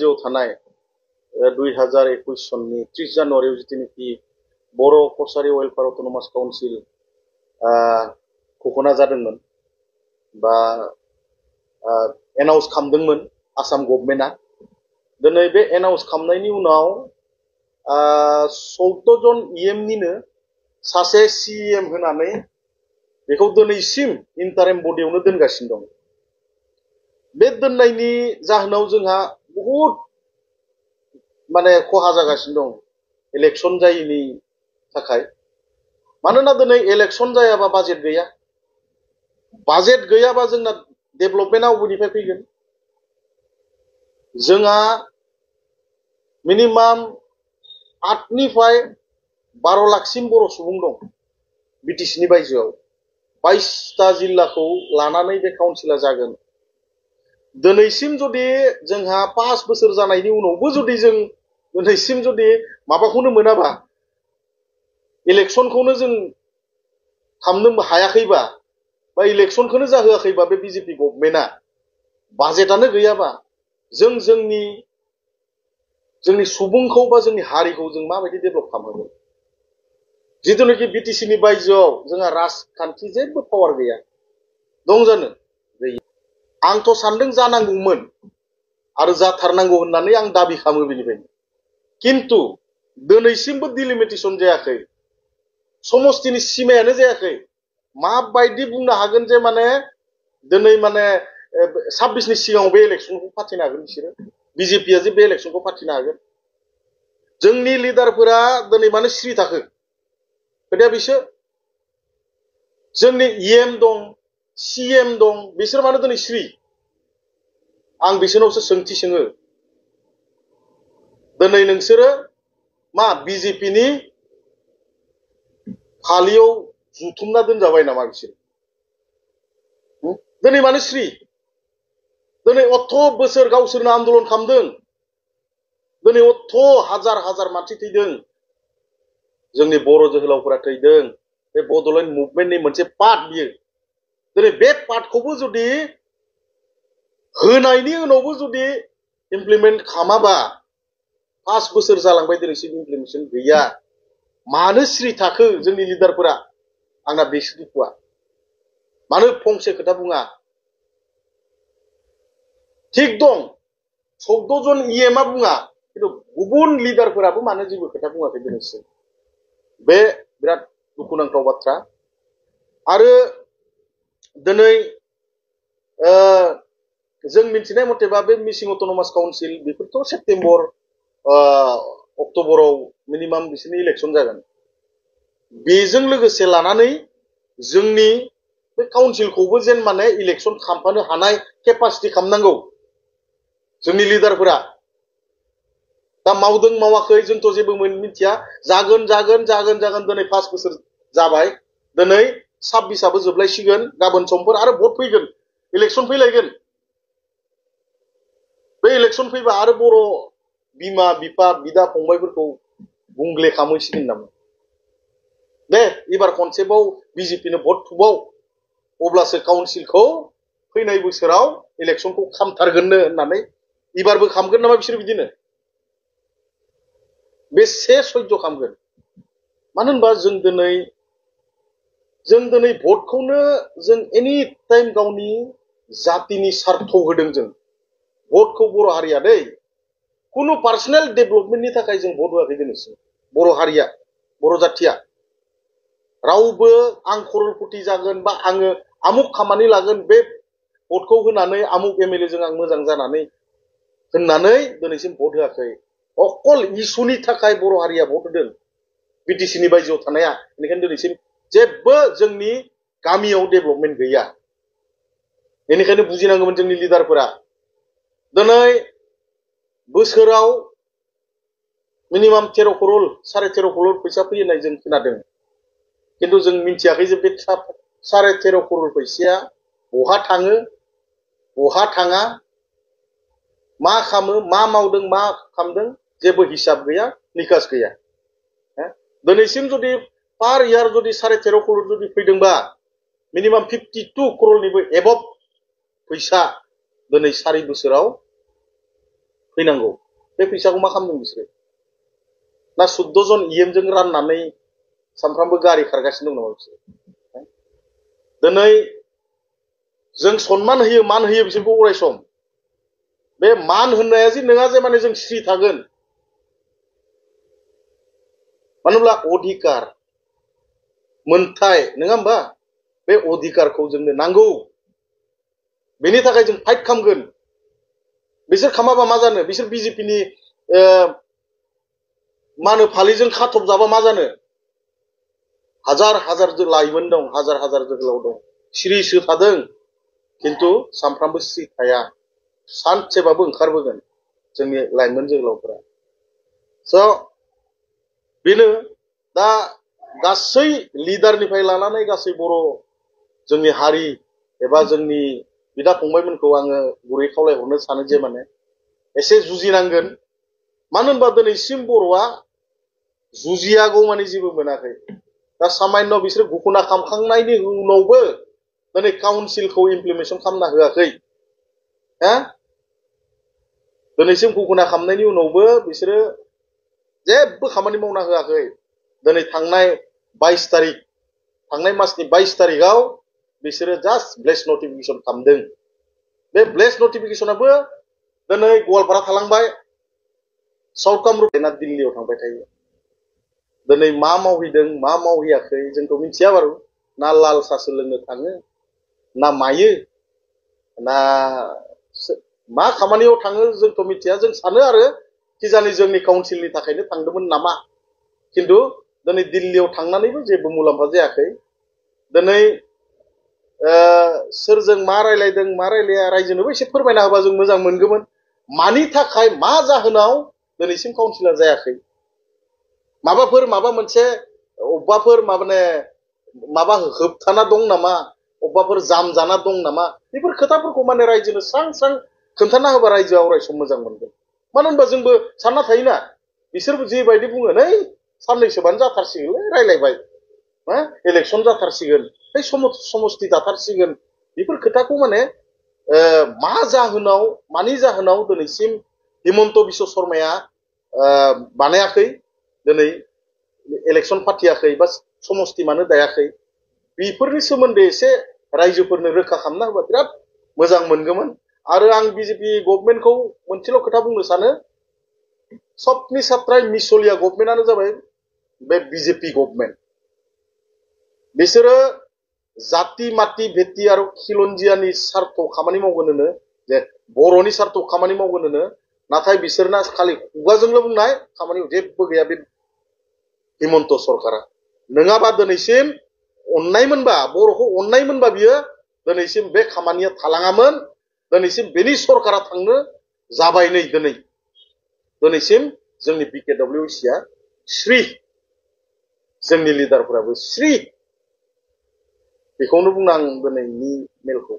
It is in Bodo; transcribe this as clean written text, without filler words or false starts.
बायजोआव थानाय 2021 सननि 30 जानुवारियाव जितुनिखि बर' कसारी वेलफेयार अट'नमास काउन्सिल घोषणा जादोंमोन बा एनाउन्स खालामदोंमोन आसाम गभर्नमेन्टआ दिनै बे एनाउन्स खालामनायनि उनाव 14 जन इएमनिनो सासे सिएम होनानै बेखौ दिनैसिम इन्टारिम बडियावनो दोनगासिनो दं। बे दोननायनि जाहोनाव जोंहा बहुत माने खहा जागासिनो दं इलेक्शन जायैनि थाखाय। मानोना दिनै इलेक्शन जायाबा बाजेट गैया, बाजेट गैयाबा जोंना डेभेलपमेन्टआ बबेनिफ्राय फैगोन? जोंहा मिनिमाम 8 निफ्राय 12 लाखसिम बर' सुबुं दं बिटिसिनि बायजोआव। 22टा जिल्लाखौ लानानै बे काउन्सिला जागोन। दिनैसिम जुदि जोंहा 5 बोसोर जानायनि उनावबो जुदि जों दिनैसिम जुदि माबाखौनो मोनाबा, इलेक्शनखौनो जों खालामनो हायाखैबा बा इलेक्शनखौनो जाहोआखैबा बे बिजेपि गभर्नमेन्टआ, बाजेटआनो गैयाबा जों जोंनि सुबुंखौ बा जोंनि हारिखौ जों माबायदि डेभेलप खालामहोगोन? जिथुनाखि बिटिसिनि बायजोआव जोंहा राजखान्थि जेबो पावार गैया, दं जानो गैया। आंथ' सानदों जानांगौमोन आरो जाथारनांगौ होननानै आं दाबि खालामो बेनिफ्रायनो। किन्तु दिनैसिमबो डिलिमिटेसन जायाखै, समस्तिनि सिमायानो जायाखै। माबायदि बुंनो हागोन जे माने दिनै माने 26नि सिगाङाव बे इलेक्शनखौ फाथिनो हागोन बिसोरो? बिजेपिया जे बे इलेक्शनखौ फाथिनो हागोन? जोंनि लिडारफोरा दिनै मानो सिरि थाखो? खोथाया बिसोर जोंनि इएम दं, सिएम दं, बिसोर मानो दिनै सिरि? आं बिसोरनावसो सोंथि सोङो। दिनै नोंसोरो मा बिजेपिनि फालियाव जुथुमना दोनजाबाय नामा बिसोर? दिनै मानो सिरि? दिनै 18 बोसोर गावसोरनो आन्दलन खालामदों, दिनै 18 हाजार हाजार मानसि थैदों, जोंनि बर' जोहोलावफोरा थैदों। बे बड'लेण्ड मुभमेन्टनि मोनसे पार्ट बियो। दिनै बे पार्टखौबो जुदि होनायनि उनावबो जुदि इमप्लिमेन्ट खालामाबा, 5 बोसोर जालांबाय दिनैसिम इमप्लिमेन्टेसन गैया। मानो सिरि थाखो जोंनि लिडारफोरा? आंना बेसो दुखुआ। मानो फंसे खोथा बुङा? थिग दं 14 जन इएमआ बुङा, खिन्थु गुबुन लिडारफोराबो मानो जेबो खोथा बुङाखै दिनैसिम? बे बिराद दुखुनांथाव बाथ्रा। आरो दिनै जों मिथिनाय मथेबा बे मिसिं अट'नमास काउन्सिल बेफोरथ' सेप्तेम्बर अक्ट'बराव मिनिमाम बिसोरनि इलेक्शन जागोन। बेजों लोगोसे लानानै जोंनि बे काउन्सिलखौबो जेन माने इलेक्शन खालामफानो हानाय केपासिटि खालामनांगौ जोंनि लिडारफोरा। दा मावदों मावाखै जोंथ' जेबो मिथिया। जागोन दिनै 5 बोसोर जाबाय, दिनै 26आबो जोबलायसिगोन, गाबोन समफोर आरो भट फैगोन, इलेक्शन फैलायगोन। बे इलेक्शन फैबा आरो बर' बिमा बिफा बिदा फंबायफोरखौ गुंग्ले खालामहैसिगोन नामा? दे एबार खनसेबाव बिजेपिनो भट थुबाव, अब्लासो काउन्सिलखौ फैनाय बोसोराव इलेक्शनखौ खामथारगोननो होननानै एबारबो खामगोन नामा बिसोर बिदिनो? बेसे सैज्य खालामगोन? मानो होनबा जों दिनै भटखौनो जों एनि टाइम गावनि जातिनि सार्थ होदों। जों भटखौ बर' हारिया दै खुनु पार्सनेल डेभेलपमेन्टनि थाखाय जों भट होआखै दिनैसिम। बर' हारिया, बर' जाथिया रावबो आं खरलपति जागोन बा आङो आमुक खामानि लागोन बे भटखौ होनानै आमुक एमएलए जों आं मोजां जानानै होननानै दिनैसिम भट होआखै। अकल इसुनि थाखाय बर' हारिया भट होदों बिटिसिनि बायजोआव थानाया। बेनिखायनो दिनैसिम जेबो जोंनि गामियाव डेभेलपमेन्ट गैया। बेनिखायनो बुजिनांगौमोन जोंनि लिडारफोरा। दिनै बोसोराव मिनिमाम 13 करोड़ 13.5 करोड़ फैसा फैयो होननाय जों खोनादों, किन्तु जों मिथियाखै जे बे 13.5 करोड़ फैसाया बहा थाङो, बहा थाङा, मा खालामो, मा मावदों, मा खालामदों, जेबो हिसाब गैया, निकास गैया। दिनैसिम जुदि पार इयार जुदि 13.5 करोड़ जुदि फैदोंबा मिनिमाम 52 करोड़निबो एबभ फैसा दिनै 4 बोसोराव फैनांगौ बे फैसाखौ मा खालामदों बिसोरो ना 14 जन इएमजों राननानै सानफ्रामबो गारि खारगासिनो दं नामा बिसोरो दिनै जों सनमान होयो मान होयो बिसोरखौ अराय सम बे मान होननाया जे नङा जे माने जों स्रि थागोन मानो होनब्ला अधिकार मोनथाय नङा होमबा बे अधिकारखौ जोंनो नांगौ बेनि थाखाय जों फाइट खालामगोन बिसोर खामाबा मा जानो बिसोर बिजेपिनि मा होनो फालिजों खाथब जाबा मा जानो हाजार हाजार लाइमोन दं हाजार हाजार जोहोलाव दं सिरिसो थादों खिन्थु सानफ्रामबो स्रि थाया सानसेबाबो ओंखारबोगोन जोंनि लाइमोन जोहोलावफोरा स' बेनो दा गासै लिडारनिफ्राय लानानै गासै बर' जोंनि हारि एबा जोंनि बिदा फंबायमोनखौ आङो गुरै खावलायहरनो सानो जे माने एसे जुजिनांगोन मानो होनबा दिनैसिम बर'आ जुजियागौ माने जेबो मोनाखै दा सामान्य बिसोर घोषणा खालामखांनायनि उनावबो दिनै काउन्सिलखौ इमप्लिमेन्टेसन खालामना होआखै हा दिनैसिम घोषणा खालामनायनि उनावबो बिसोरो जेबो खामानि मावना होआखै दिनै थांनाय 22 तारिख थांनाय मासनि 22 तारिखआव बिसोरो जास्ट ब्लेस नटिफिकेसन खालामदों बे ब्लेस नटिफिकेसनाबो दिनै गवालपारा थालांबाय साउथ कामरुप दिल्लीयाव थांबाय थायो दिनै मा मावहैदों मा मावहैयाखै जोंथ' मिथिया बारु ना लाल सासो लोंनो थाङो ना मायो ना मा खामानियाव थाङो जोंथ' मिथिया जों सानो आरो कि जानि जोंनि काउन्सिलनि थाखायनो थांदोंमोन नामा खिन्थु दिनै दिल्लीयाव थांनानैबो जेबो मुलाम्फा जायाखै दिनै सोरजों मा रायलायदों मा रायलाया रायजोनोबो एसे फोरमायना होबा जों मोजां मोनगौमोन मानि थाखाय मा जाहोनाव दिनैसिम काउन्सिलर जायाखै माबा मोनसे अबेबाफोर माबा होबथाना दं नामा अबेबाफोर जाम जाना दं नामा बेफोर खोथाफोरखौ माने रायजोनो स्रां स्रां खोन्थाना होबा रायजोआ अराय सम मोजां मोनगोन मानो होनबा जोंबो सानना थायोना बिसोरबो जेबायदि बुङो नै साननैसोबानो जाथारसिगोनलै रायलायबाय इलेक्सन जाथारसिगोन बै समस्ति दाथारसिगोन बेफोर खोथाखौ माने मा जाहोनाव मानि जाहोनाव दिनैसिम हिमन्त बिश्व शर्माया बानायाखै दिनै इलेक्सन फाथियाखै बा समस्ति मानो दायाखै बेफोरनि सोमोन्दै एसे रायजोफोरनो रोखा खालामना होबा बिराद मोजां मोनगौमोन आरो आं बिजेपि गभर्नमेन्टखौ मोनसेल' खोथा बुंनो सानो सबनि सात्राय मिसलिया गभर्नमेन्टआनो जाबाय बे बिजेपि गभर्नमेन्ट बिसोरो जाति माति भेति आरो खिलन्जियानि सार्थ खामानि मावगोन होनो जे बर'नि सार्थ खामानि मावगोन होनो नाथाय बिसोरना खालि खुगाजोंल' बुंनाय खामानियाव जेबो गैया बे हिमन्त सरकारा नङाबा दिनैसिम अननायमोनबा बर'खौ अननायमोनबा बियो दिनैसिम बे खामानिया थालाङामोन दिनैसिम बेनि सरकारा थांनो जाबाय नै दिनैसिम जोंनि बिकेडब्लिउसिआ स्रि जोंनि लिडारफोराबो स्रि बेखौनो बुंनो आं दिनैनि मेलखौ